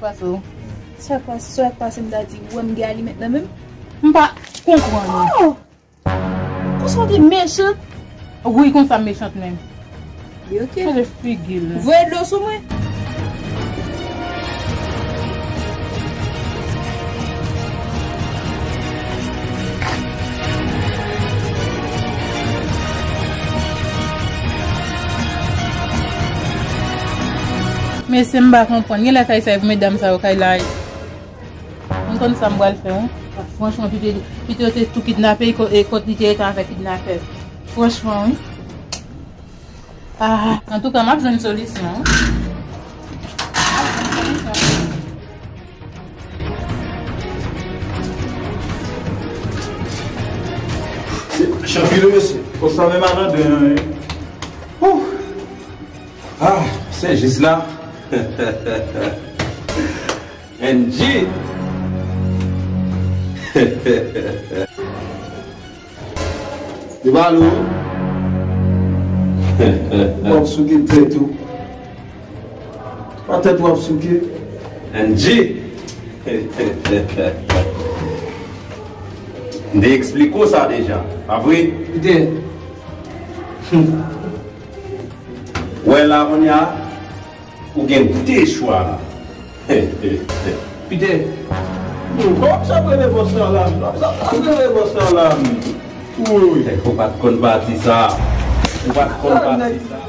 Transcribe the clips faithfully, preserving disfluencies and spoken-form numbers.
Pase w. Sa k pase, sa k pase, m ta di, ou wè m gen alimèt nan men m? M pa konprann ou. Oh! Konsa w te mechan? Wi, konsa m mechan menm. Li oke. Gade figi l. Voye dlo sou mwen. Mesye, m pa konprann. Genlè kay sa yo, pou medam sa yo kay la. M konn sa m pral fè, wi. Franchman, pito, pito yo te tou kidnape, e ko-, e kot li te rete avèk kidnapè. Franchman, wi. Ah, antouka, m ap jwenn solisyon, wi. Chanpilyon, mesye. Konsa menm a nan den an, wi. Ouh. Ah, se jis la. N G. Li pa lou. W ap souke tèt ou. Pa tèt w ap souke. N G. M te eksplike w sa deja, pa vre? Pite. Wè la, kounye a, ou gen de chwa la. Pite. Kòman sa premye bòs lan la? Kòman sa premye bòs lan la? Woy. Ou pa t konn pati sa. Ou pa t konn pati sa.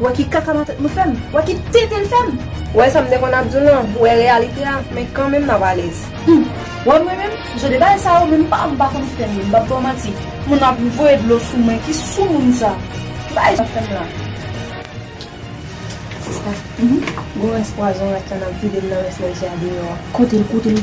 Wè ki kaka nan tèt nou fè m. Wè ki tenten l fè m. Wè sa m te konn ap di w lan, wè reyalite a, men kanmenm n ap alèz. Hmm. Wè mwen menm, jan de bagay sa yo, menm pa m pa konn fè m, m p ap ba w manti. Moun ap voye dlo sou mwen, ki sou moun sa? Ki bagay sa fè m la? Sista, mhm, gon rès pwazon rat la n ap vide l nan rès lèje a deyò a. Kote l, kote l?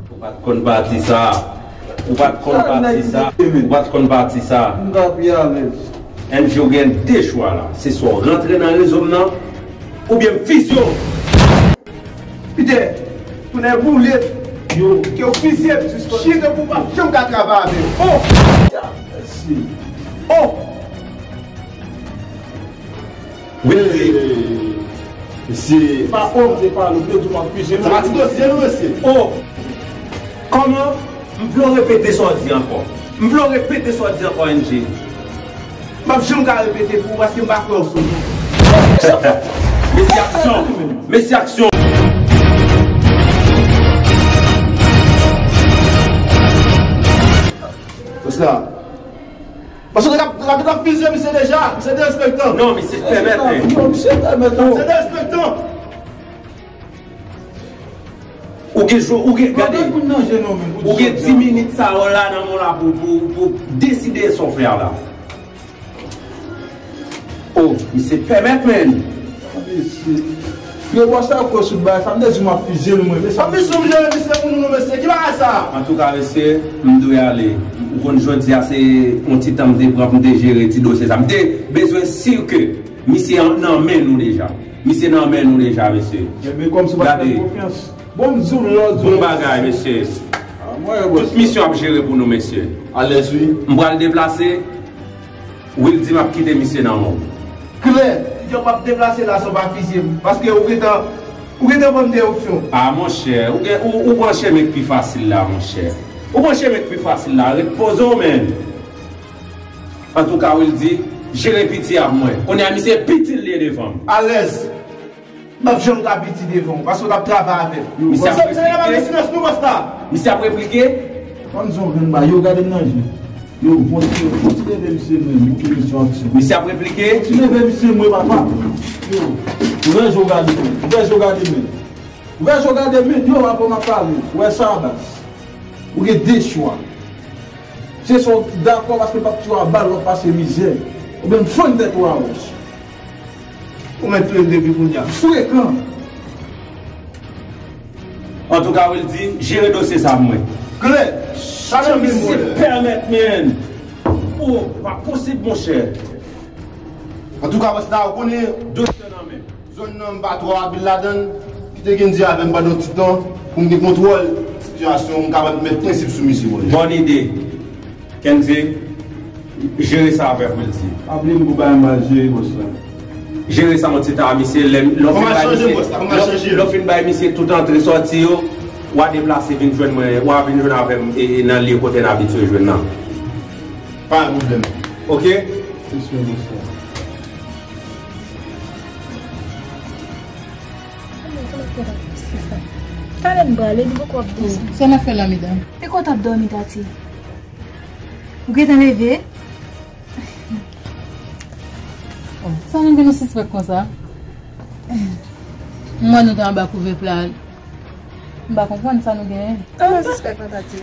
Ou pa t konn pati sa. Ou pa t konn pati sa. Ou pa t konn pati sa. M ta pi alèz. N G, ou gen de chwa la. Se swa w rantre nan rezo m nan, oubyen m fizye w. Pite, tounen boule yo, ke w fizye m, chita pou w p ap janm ka travay avè m. Oh! Oh! Wi, wi. Mesye. Pa o, m te pale, ou te di w m ap fizye m. Sa pa ti dosye, non, mesye. Oh! Kòman? M vle w repete sa w di ankò. M vle w repete sa w di ankò, N G. M p ap janm ka repete pou ou paske m pa kwè w sou mwen. Mesye, aksyon! Mesye, aksyon! Paske la, paske w te ka, w te ka fizye misye deja, misye derespektan. Non, misye pèmèt, hein. Non, misye pèmèt, non. Misye derespektan. Ou gen jou, ou gen, gade, ou gen dis minit sa yo la nan men w la pou, pou, pou deside sa w fè a la. Oh, misye pèmèt, menn. Mesye. Yo, bòs la, kò sou bay, sa m te di m ap fizye l, mwen, mesye. Papi, si w jere misye pou nou, non, mesye. Ki bagay sa? Antouka, mesye, m dwe ale. Ou konn jodi a, se yon ti tan m te pran pou m te jere ti dosye sa. M te bezwen si ke misye an, nan men nou deja. Misye nan men nou deja, mesye. Ebyen, kòmsi w pa fè l konfyans. Bon, m di w lòt. Bon bagay, mesye. Ah, mwen, yo, bòs. Tout misyon ap jere pou nou, mesye. Alèz, wi. M pral deplase. Wildy, m ap kite misye nan men w. Klè. Yo p ap deplase la san w pa fizye m. Paske ou gentan, ou gentan ban m de opsyon. Ah, monchè, ou gen, ou, ou pran chemen k pi fasil la, monchè. Ou pran chemen k pi fasil la. Ret poze w, menn. Antouka, Wildy, jere piti a pou mwen. Kounye a, misye piti l ye devan m. Alèz. M p ap janm ka piti devan w, paske w t ap travay avè m. Misye ap replike. Silans nou, bòs la. Misye ap replike. Ann di yon grenn bagay, yo gade m nan je. Yo, fon ti, fon ti leve misye menm, pou ke misye aksyon. Misye ap replike. Fon ti leve misye mwen, papa. Yo, ouvè je w gade men, ouvè je w gade men. Ouvè je w gade men, yo, apre m ap pale. Ou wè sa, baz. Ou gen de chwa. Se swa w dakò paske m p ap tiye w a bal, w ap pase mizè. Oubyen m fann tèt ou a wòch. Ou mèt touye l depi kounye a. Frekan. Antouka, Wildy, jere dosye sa pou mwen. Klè. Jan misye pèmèt, menn. Oh, pa posib, monchè. Antouka, bòs la, ou konnen dosye nan men. Zòn nan, m pa twò abil ladan l. Kite Kendy avè m pandan yon ti tan pou m gen kontwòl sitiyasyon, m kapab met prensip sou misye, bòs. Bòn ide. Kendy, jere sa avèk Wildy. Pa bliye m pou bagay m pral jere, bòs la. Jere sa yon ti tan a misye, lè, lè w fin bay misye, lè w fin bay misye tout antre sòti yo, w a deplase vin jwenn mwen, w a vin jwenn avè m, e, e nan lye kote n abitye jwenn nan. Pa gen pwoblèm. Oke? Se sou, bòs la. Talè m prale, li poko ap desann. Sa n ap fè la, medam? Li kontan ap dòmi, Tati. Ou gentan leve? Oh, sa nou gen nou sispèk konsa? M wè nou te anba kouvèp la. M pa konprann sa nou genyen. Kòman sispèk nan Tati?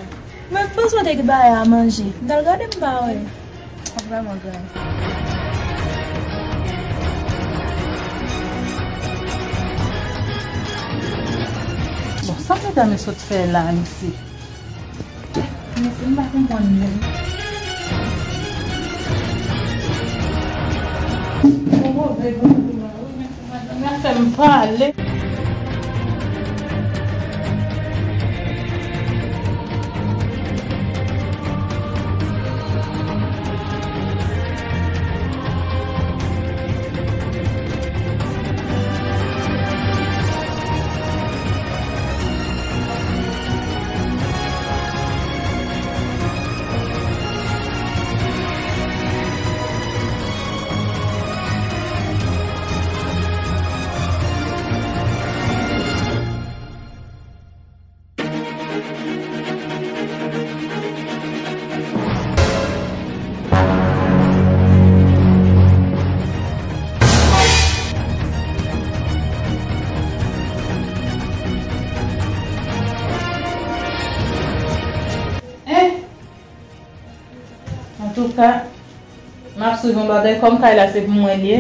Mwen panse w te gen bagay a manje. M t al gade m pa wè. Sa vrèman grav. Bon, sa medam yo sot fè la, mesye? Mesye, m pa konprann menm. Yon move gou. Madanm nan fè m pale. Hein? Antouka, m ap swiv yon bagay, kòm kay la se pou mwen l ye.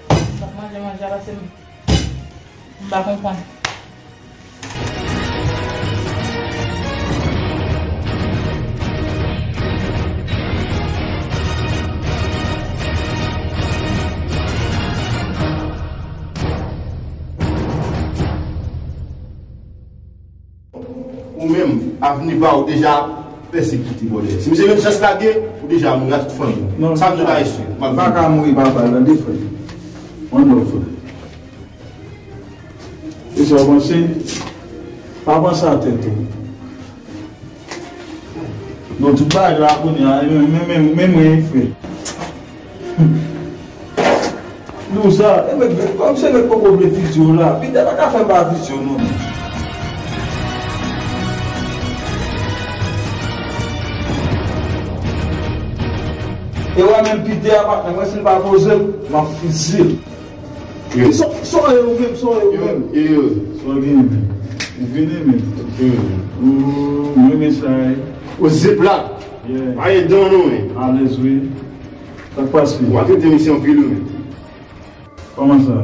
M ap manje manje a pase m, m pa konprann. Ou menm, avni pa ou deja pèsekite, brother. Si misye menm chans la gen, ou deja mouri a tout fanmi. Non, sa m di w la, mesye. M ap pa ka mouri pa bal, tande, frè. One love, frè. E sa w panse? Pa panse a tèt ou. Non, tout bagay la kounye a, men, men, men, men mwen, frè. Nou sa, e mèt vle, kòm se mèt poko vle fizye w la, Pitè pa ka fè m pa fizye w non. E w wè menm Pitè a, patnè mwen, si l pa poze m, m ap fizye l. Yo. Sa, sa w ye ou menm, sa w ye ou menm? Yo, yo. Sa w genyen menm? Ou vini menm? Yo. Ou, ou renmen sa, e? Ou zip la. Yeah. Pa gen dan non, men. Alèz, wi. Sa k pase? W ap trete misye anpil, wi. Kòman sa?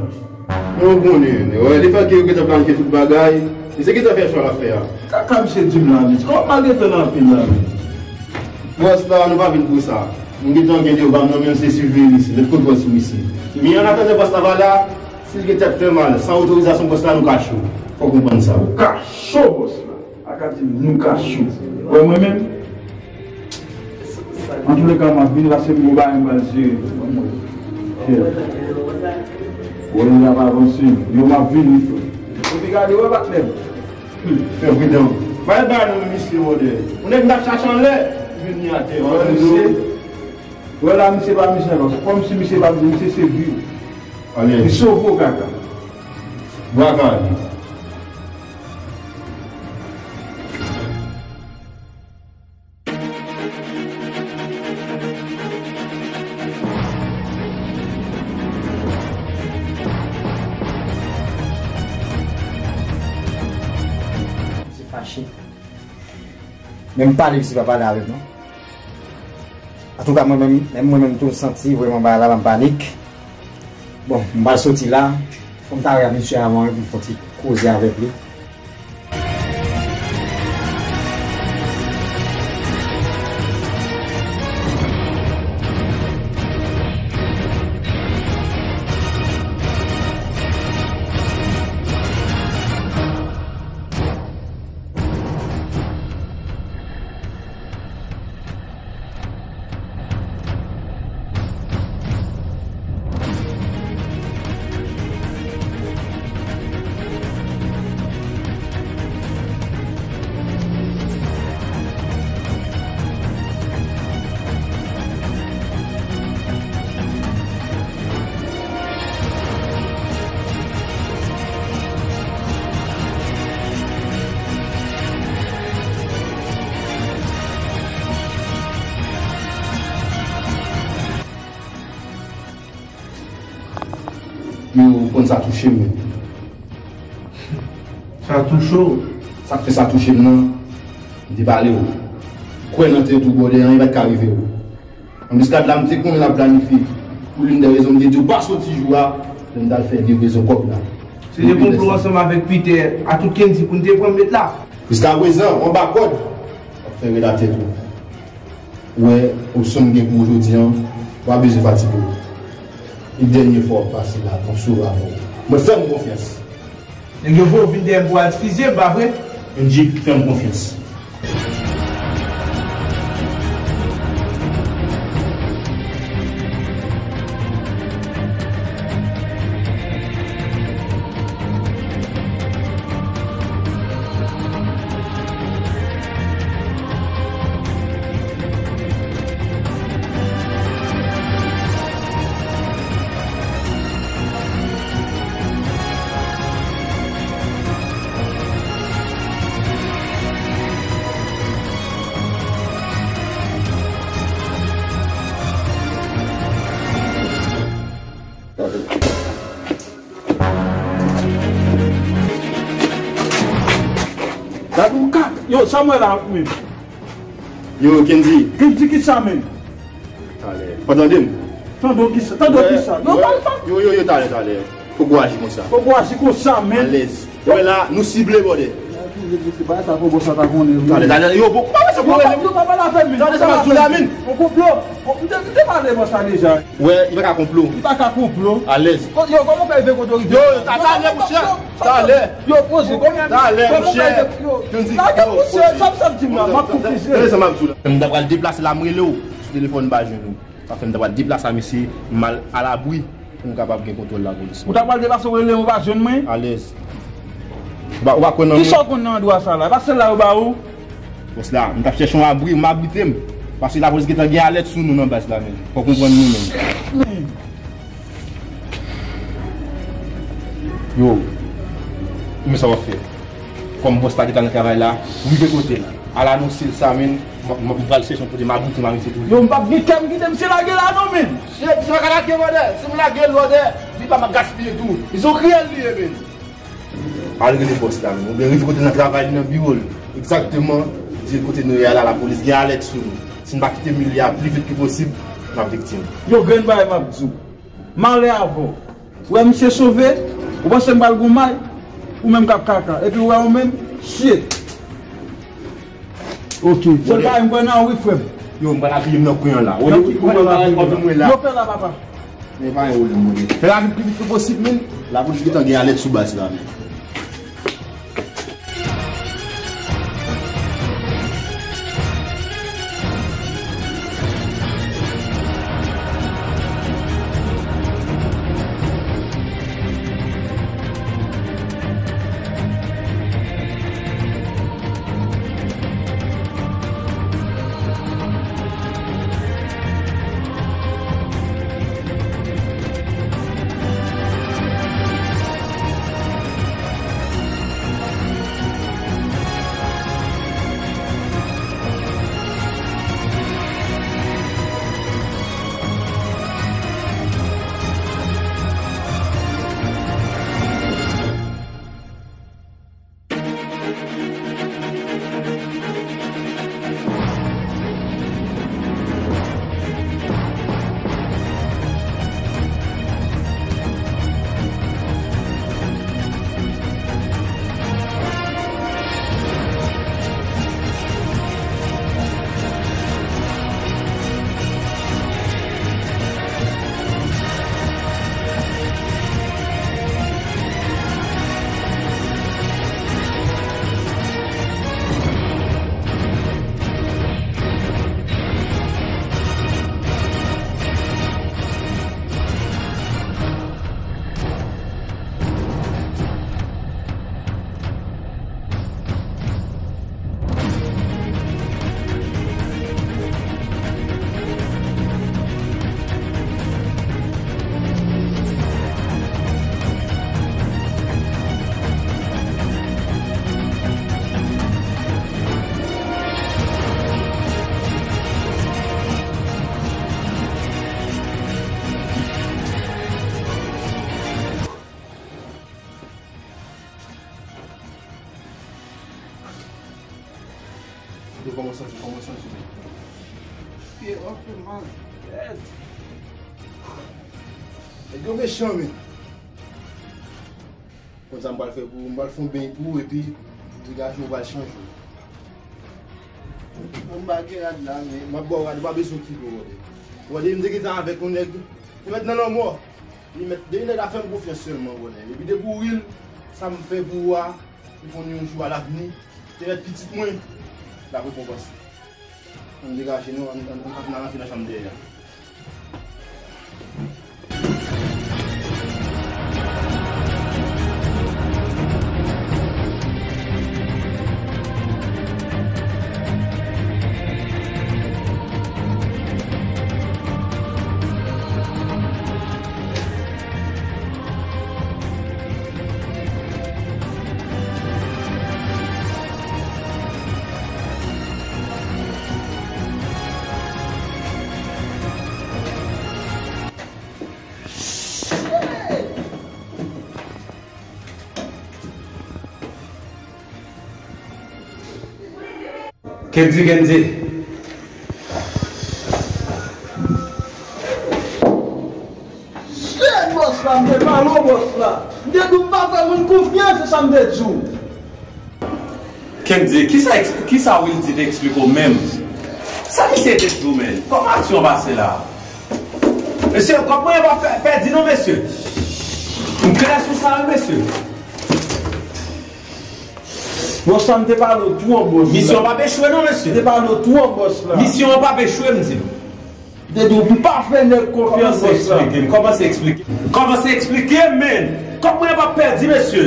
Men ou konnen, nèg, wè, li fè ke yo gentan planifye tout bagay. Misye gentan fè chwa l ap fè a. Kaka misye di m la, men kòman m pa gentan nan anpil la, men? Bòs la, nou pa vin pou sa. Nou gentan gen de bam nan men, se siveye misye, met kontwòl sou misye. Men an atandan bòs la pa la, si l gen tèt fè mal, san otorizasyon bòs la, nou ka cho. Fò w konprann sa. Ou ka cho, bòs la. A ka di m nou ka cho. Wè mwen menm. Antouleka, m ap vini paske m gon bagay m pral jere. Wè, n ap avanse. Yo, m ap vini, frè. Epi gade, wè, patnè m. Fè pridan. Bay bay non, misye, brother. Yon nèg m t ap chache anlè, vini atè. Wè, misye. Wè la, misye pa misye ankò. Kòmsi misye pa misye, se vi. Li sove w kaka. Bwa kale. Misye fache. Men m pale, misye pa pale avè m non. Antouka, mwen menm, menm mwen menm tou, m santi vrèman bagay la, m panik. Bon, m pral soti la. Fò m ta wè misye avan, wi, pou m fè yon ti koze avèk li. Yo, ou konn sa touche m menm. Sa touche w? Sa k fè sa touche m nan, m te pale w. Kwè nan tèt ou, brother, anyen pa t ka rive w. Anplis, gad la, m te konnen l ap planifye. Pou l'une des raisons, m te di w pa soti jou a, lè m t al fè livrezon kòb la. Se te konplo ansanm avèk Peter, a tout Kendy pou n te pran m met la. Jiskaprezan, w anba kòd, w ap fè rèd atè tou. Ou wè, opsyon m gen pou ou jodi a, w pa bezwen fatige w. E dènye fwa w ap pase la, w ap sove avè w. Mwen, fè m konfyans. Nèg yo voye w vin dèyè m pou w al fizye m, pa vre? Kendrick, fè m konfyans. Gad yon kat. Yo, sa m wè la menm? Yo, Kendy. Kendy ki sa menm? Talè. Pa tande m? Tande w ki sa? Tande w ki sa? Yo, yo, yo, yo, talè, talè. Fòk ou aji konsa. Fòk ou aji konsa menm. Alèz. Wè la, nou sible, brother. Talè, talè, yo, bon, kouman sa pou rele? Yo pa pale avè m. Tande sa m ap di w la, menm. On konplo. M te, m te pale bò sa deja. Wè, li pa ka konplo. Li pa ka konplo. Alèz. Yo, kòman w fè rive kote w rive? Yo, talè, monchè. Talè. Yo, poze, kòman? Talè, monchè. Yo, talè, monchè, sa, sa m ap di m la, m ap konfizye. Tande sa m ap di w la. M ta pral deplase la, m rele w sou telefòn, m pa jwenn ou. Sa fè m ta pral deplase a, mesye, m al alabri pou m kapab gen kontwòl lapolis. Ou ta pral deplase, w rele m, ou pa jwenn mwen? Alèz. Ou pa, ou pa kwè nan mwen? Kisa w konn nan andwa sa la? E pa sèl la yo ba ou? Bòs la, m t ap chèche yon abri, m abrite m. Paske lapolis gentan gen alèt sou nou nan baz la, menm. Fò w konprann nou menm. Yo, men sa w ap fè. Kòm bòs la gentan nan travay la, rive kote l. Al anonse l sa, menm. M, m, m pral chèche yon kote m abrite m a misye tou. Yo, m p ap gen kè m kite misye lage la non, menm. Shit, misye pa ka lage, brother. Si m lage l, brother, vi pa m ap gaspiye tou. Misye yon kriyèl li ye, menm. Al rele bòs la menm. Oubyen rive kote l nan travay li, nan biwo l. Egzakteman, di l kote nou ye a la, lapolis gen alèt sou nou. Si n pa kite milye a pli vit ke posib, M ap viktim. Yo, grenn bagay m ap di w. Malè avè w. Ou wè misye sove, ou panse m pral gou may? Ou menm k ap kaka. Epi ou wè ou menm, shit. Ok. Sèl bagay m kwè nan ou wi, frè m. Yo, m pral apiye m nan kwen an la. Nan ki kwen w pral apiye w la? Yo fè la, papa. Men pa yon pwoblèm, mwen. Fè rapid pi vit ke posib, men. Lapolis gentan gen alèt sou baz la, men. Yo, kòman w santi, kòman w santi? Pye an fè mal. Nèg yo mechan, men. Konn sa m pral fè pou ou, m pral fè yon beny pou ou, epi degaje w, pral chanje w. Bon, m pa gen rad la, men. M ap ba w rad, ou pa bezwen okipe w, brother. Brother, m te gentan avèk yon nèg, li mèt nan lanmò. Li mèt, de nèg la fè m konfyans sèlman, brother. Epi depi w ri l, sa m fè pou ou a, li konn yon jou alavni, te mèt pitit mwen, l ap rekonpanse. Ann degaje nou, ann, ann, ann, ann rantre nan chanm dèyè a. Kendy, Kendy. Shit, bòs la, m te pale w, bòs la. M te di w m pa fè moun konfyans, se sa m te di w. Kendy, kisa, kisa Wildy te eksplike w menm? Sa misye te di w, menn? Kòman aksyon an pase la? Mesye, kòb mwen yo p ap pè-, pèdi non, mesye. M klè sou sa, wi, mesye. Bòs la, m te pale w twòp, bòs la. Misyon an p ap echwe non, mesye. M te pale w twòp, bòs la. Misyon an p ap echwe, m di w. M te di w m pa fè nèg konfyans, bòs la. Kòmanse eksplike m, kòmanse eksplike m. Kòmanse eksplike m, men. Kòb mwen yo p ap pèdi, mesye.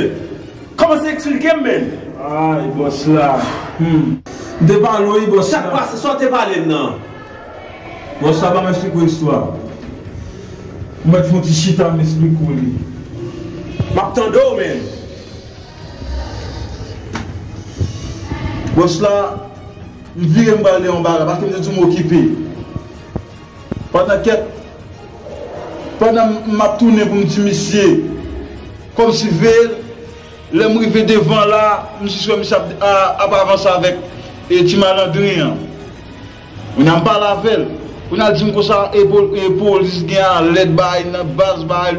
Kòmanse eksplike m, men. Ay, bòs la. Hmm. M te pale w, wi, bòs la. Sa k pase? Sa w te pale m nan? Bòs la, ban m eksplike w istwa. M mèt fè yon ti chita, m eksplike w li. M ap tande w, men. Bòs la, m vire m pral dèyè yon bagay, paske m te di w m okipe. Pandan kèk, pandan m, m ap tounen pou m di misye, kòmsi veye l, lè m rive devan la, m jis wè misye ap, a, ap avanse avèk, e, ti malandren an. Kounye a m pale avè l. Kounye a l di m konsa, e po-, e polis gen alèt bay nan baz bay.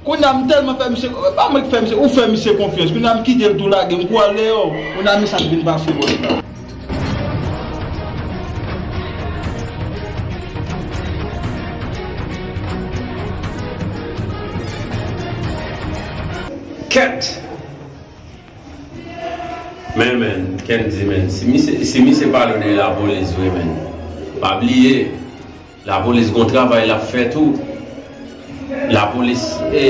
Kounye a m tèlman fè misye, e pa mwen ki fè misye, ou fè misye konfyans. Kounye a m kite l tou lage, m kouri al deyò. Kounye a men sa k vin pase bòs la. Kèt! Men, men, Kendy, men, si misye, si misye pale de lapolis vre, men, pa bliye, lapolis gon travay l ap fè tou. Lapolis, e,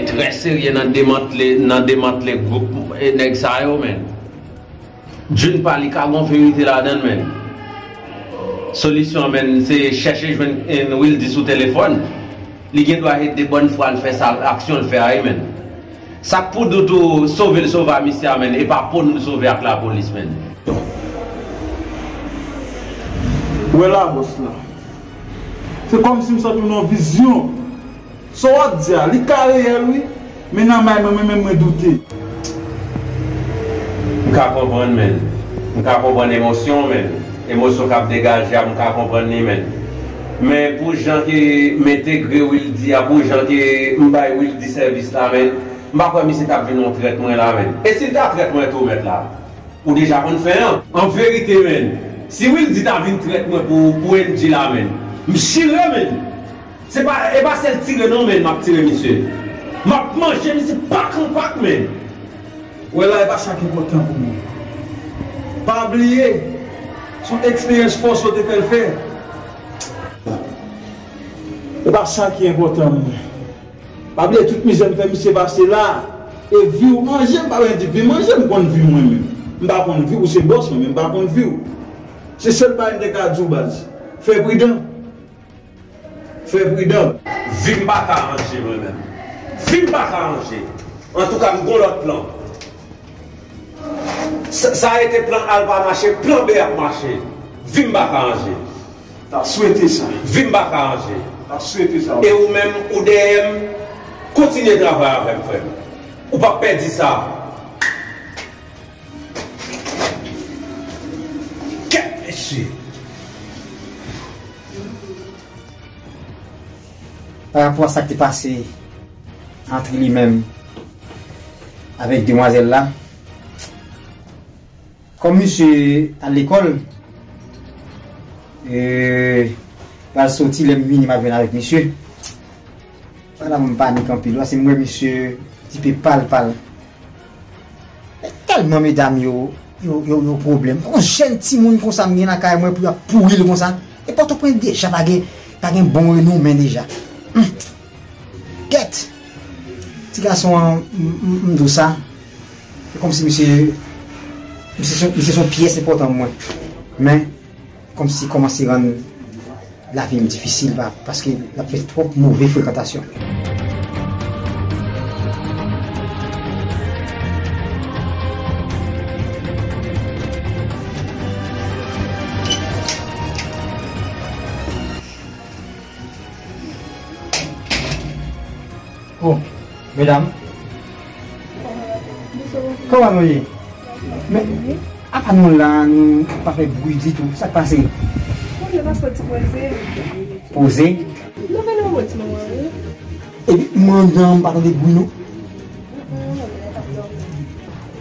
trè serye nan demantle, nan demantle gwoup, e, nèg sa yo, men. D'une part, li ka gon verite ladan l, men. Solisyon an, men, se chèche jwenn, e, Wildy sou telefòn. Li gen dwa ede bòn fwa l fè sa, aksyon l fè a, wi, men. Sa k pou dout ou sove l sove a misye a, men, e pa po nou l sove ak lapolis, men. Ou wè la, bòs la. Se kòmsi m santi w nan vizyon. Sa w ap di a, li ka reyèl, wi. Men nan may mwen, mwen menm, mwen doute. M ka konprann, men. M ka konprann emosyon w, men. Emosyon k ap degaje a, m ka konprann li, men. Men pou jan ke m entegre Wildy a, pou jan ke m bay Wildy sèvis la, men, m pa kwè misye t ap vin yon trèt mwen la, men. E si l ta trèt mwen tou, mèt la? Ou deja konn fen an. An verite, men, si Wildy ta vin trèt mwen pou, pou N J la, men, m chire, men. Se pa, e pa sèl tire non, men, m ap tire misye. M ap manje misye pak an pak, men. Wè la, e pa sa ki enpòtan pou mwen. Pa bliye, se yon eksperyans fòs yo te fè l fè. E pa sa ki enpòtan pou mwen. Pa bliye tout mizè m fè misye pase la. E vi w an je, m pa bezwen di vi m an je, m konn vi mwen menm. M pa konn vi w, ou se bòs mwen, men m pa konn vi w. Se sèl bagay m te ka di w, baz. Fè pridan. Fè pridan. Vi m pa ka ranje mwen menm. Vi m pa ka ranje. Antouka, m gon lòt plan. Sa, sa rete plan A l pa mache, plan B ap mache. Vi m pa ka ranje. Ta swete sa. Vi m pa ka ranje. Ta swete sa. E ou menm, ou dèyè m, kontinye travay avè m, frè m. Ou p ap pèdi sa. Kèt, mesye. Pa rapò a sa k te pase ant li menm avèk demwazèl la, kòm misye al lekòl, e, pral soti, lè m vini, m ap jwenn avèk misye. Sa la, m panik anpil. Paske m wè misye dipe pal, pal. Tèlman medam yo, yo, yo, yo pwoblèm. Yon jèn timoun konsa m gen lakay mwen pou y ap pouri l konsa. E Pòtoprens deja pa gen, pa gen bon renome deja. Hum. Kèt! Ti gason an, m, m, m di w sa. Se kòmsi misye, misye se, misye se yon pyès enpòtan pou mwen. Men, kòmsi kòmanse rann lavi m difisil, pa, paske l ap fè twòp move frekantasyon. Oh, medam. Kòman nou ye? Men, apa nou la, nou pa fè bri ditou. Sa k pase? Poze? Epi, mandan, m pa tande bri, non.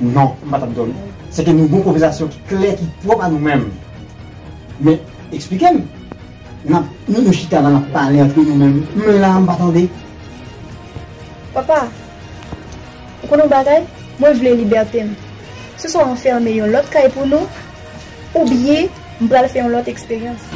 Non, m pa t ap dòmi. Se ke nou gon konvèsasyon ki klè, ki pwòp a nou menm. Men, eksplike m. N ap, nou, nou chita la, n ap pale antre nou menm. M la, m pa tande. Papa, ou konn yon bagay? Mwen vle libète m. Se swa w anfèmen yon lòt kay pou nou, oubyen m pral fè yon lòt eksperyans.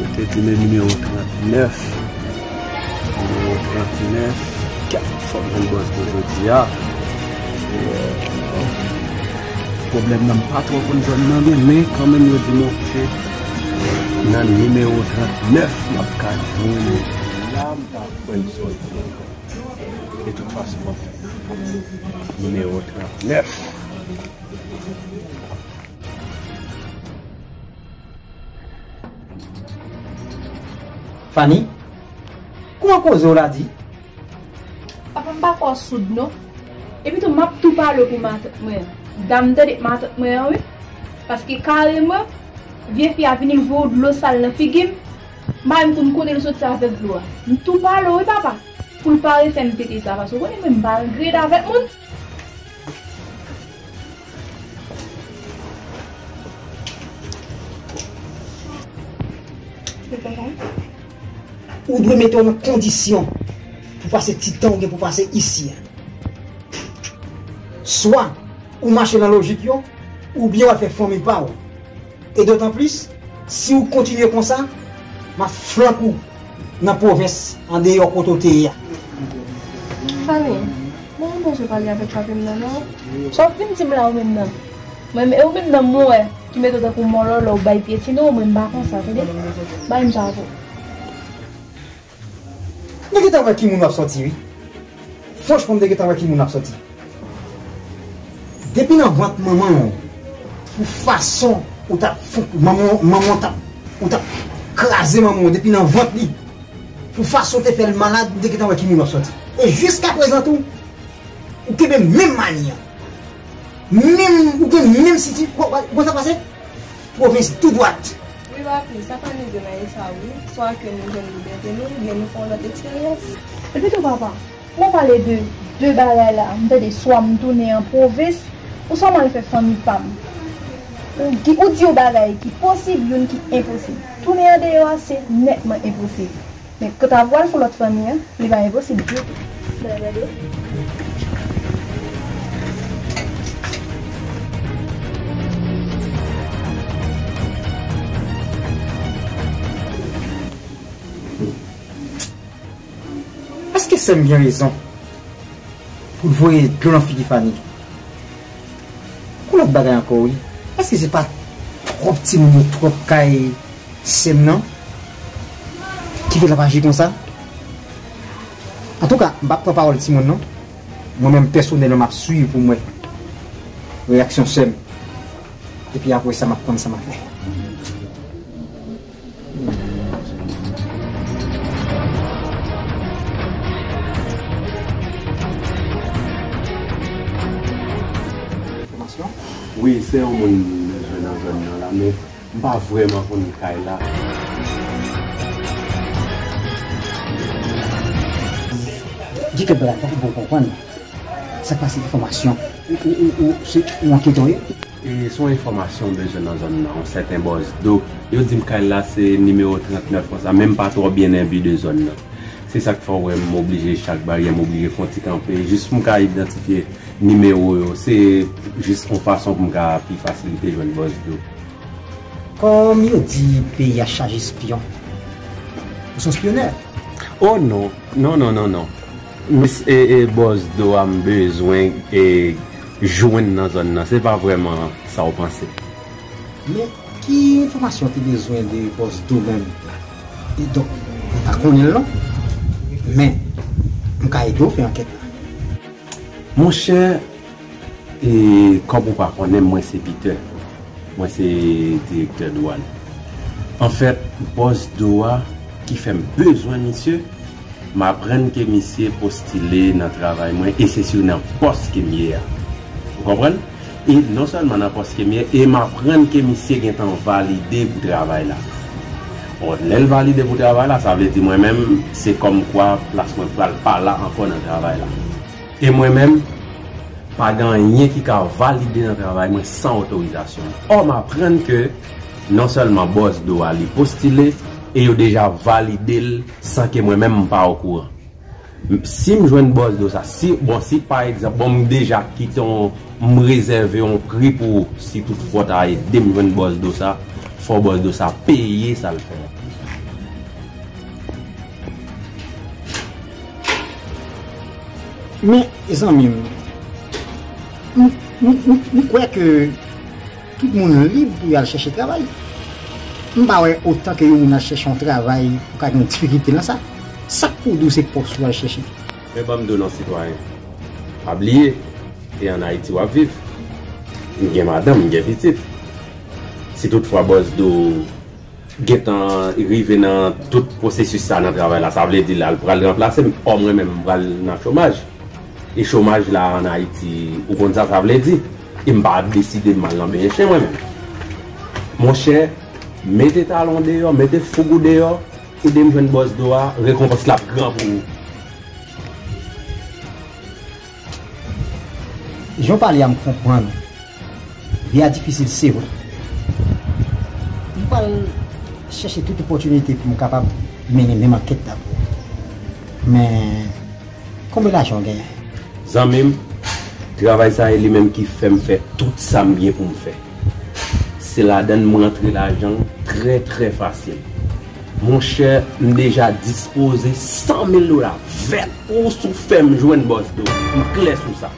Yo te di men nimewo trannèf. Nimewo trannèf. Kèt, fòk jwenn bòs mwen jodi a. Pwoblèm nan, m pa twò konn zòn nan byen, men kanmenm yo di m oke. Nan nimewo trannèf, m ap ka jwenn la, m pa kwè l sòti ankò. De tout fason, m ap fè nimewo trannèf. Fanny, kouman koze w la di? Papa, m pa kwè w soud non. Epi tou, m ap tou pale w pou matant mwen an. Dam, tande matant mwen an, wi. Paske kareman, vye fi a vini, l voye w dlo sal nan figi m. M pa menm konn kote l soti avèk dlo a. M tou pale w, wi, papa. Pou l pa refè m pete sa, paske w konnen mwen, m pa grade avèk moun. Ou dwe mete w nan kondisyon pou pase ti tan ou gen pou pase isi a. Swa ou mache nan lojik yo, oubyen w al fè fanmi pa w. E dotan plis, si w kontinye konsa, m ap flank ou nan pwovens, andeyò kote w te ye a. Fanny, mwen renmen jan w pale avèk papi m nan, non. Sa w vin di m la, ou menm nan? Mwen, e ou menm nan, mwen wè, ki mete w tankou mòlòlò, ou bay pye tini, mwen m pa konsa, tande? Bay m sa pou. Nou gentan wè ki moun w ap sòti, wi. Franchman, m te gentan wè ki moun w ap sòti. Depi nan vant manman w, pou fason ou t ap fon-, manman, manman w t ap, ou t ap kraze manman w depi nan vant li, pou fason w te fè l malad, m te gentan wè ki moun w ap sòti. E jiskaprezan tou, ou kenbe menm mani an. Menm, ou gen menm siti, ou, ou, ou konn sa pase? Pwovens tou dwat. Wi, papi, sa fè nou gen nan eta wi. Swa ke nou jwenn libète nou, oubyen nou fè yon lòt eksperyans. Epi tou, papa, ou pale de de bagay la, m tande swa m tounen an pwovens, ou swa m al fè fanmi pa m. Ou di, ou di yon bagay ki posib, youn ki enposib. Tounen andeyò a, se nètman enposib. Men kanta pou al fè lòt fanmi an, li pa enposib ditou. Èske sè m gen rezon pou l voye dlo nan figi Fanny? Gon lòt bagay ankò wi. Èske se pa twòp timoun yo twòp kay sè m nan ki fè l ap aji konsa? Antouka, m p ap pran pawòl timoun non. Mwen menm pèsonèlman m ap swiv pou m wè reyaksyon sè m. Epi apre sa, m ap konn sa m ap fè. Enfòmasyon? Wi, se yon moun m bezwen nan zòn nan la, men m pa vrèman konn kay la. Di kèk bagay, fòk ou bon konprann. Sa k pase enfòmasyon? Ou, ou, ou, ou, se ou anketè w ye? E se yon enfòmasyon m bezwen nan zòn nan, yon sèten Bòs Do. Yo di m kay la se nimewo trannèf konsa, men m pa twò byen enbi de zòn nan. Se sa k fè w wè m oblije chak baryè, m oblije fè yon ti kanpe, jis pou m ka idantifye nimewo yo. Se jis yon fason pou m ka pi fasilite jwenn Bòs Do. Kòm yo di peyi a chaje espyon, ou se yon espyonè? Oh non, non, non, non, non. Mis, e, e, Bòs Do a m bezwen, e, jwenn nan zòn nan. Se pa vrèman sa w panse. Men, ki enfòmasyon w te bezwen de Bòs Do menm? E donk, mwen pa konnen l non. Men, m ka ede w fè ankèt la. Monchè, e, kòm ou pa konnen, mwen se Peter. Mwen se direktè dwàn. Anfèt, Bòs Do a ki fè m bezwen misye, m aprann ke misye postile nan travay mwen e se sou nan pòs ke m ye a. Ou konprann? E non sèlman nan pòs ke m ye, e m aprann ke misye gentan valide pou travay la. Bon, lè l valide pou travay la, sa vle di mwen menm, se kòmkwa plas mwen pral pa la ankò nan travay la. E mwen menm, pa gen anyen ki ka valide nan travay mwen san otorizasyon. Ò, m aprann ke non sèlman Bòs Do a li postile, e yo deja valide l san ke mwen menm m pa okouran. M, si m jwenn Bòs Do sa, si, bon, si pa egzanp, bon, m deja kite yon, m rezève yon pri pou si toutfwa w ta ede m jwenn Bòs Do sa, fò Bòs Do sa peye sa l fè a. Men, zanmi m, m, m, m, m kwè ke tout moun lib pou y al chèche travay. M pa wè otan ke yon moun al chèche yon travay, ou ka gen yon difikilte nan sa. Sa k pou w di w se pòs ou al chèche. Men ban m di w non, sitwayen. Pa bliye, e ann Ayiti w ap viv. M gen madanm, m gen pitit. Si toutfwa bòs di w gentan rive nan tout pwosesis sa nan travay la, sa vle di la, l pral ranplase m, ò mwen menm, m pral nan chomaj. E chomaj la ann Ayiti, ou konn sa sa vle di? E m pa deside m al nan benyen chen mwen menm. Monchè, mete talon deyò, mete foug ou deyò, ede m jwenn bòs do a, rekonpans la ap gran pou ou. Jan w pale a, m konprann ou. Vi a difisil, se vre. M pral chèche tout opòtinite pou m kapab mennen menm ankèt la pou ou. Men, konbyen lajan w genyen? Zanmi m, travay sa e li menm ki fè m fè tout sa m gen pou m fè. Se ladann m rantre lajan trè, trè fasil. Monchè, m deja dispoze san mil dola vèt pou w si w fè m jwenn bòs do. M klè sou sa.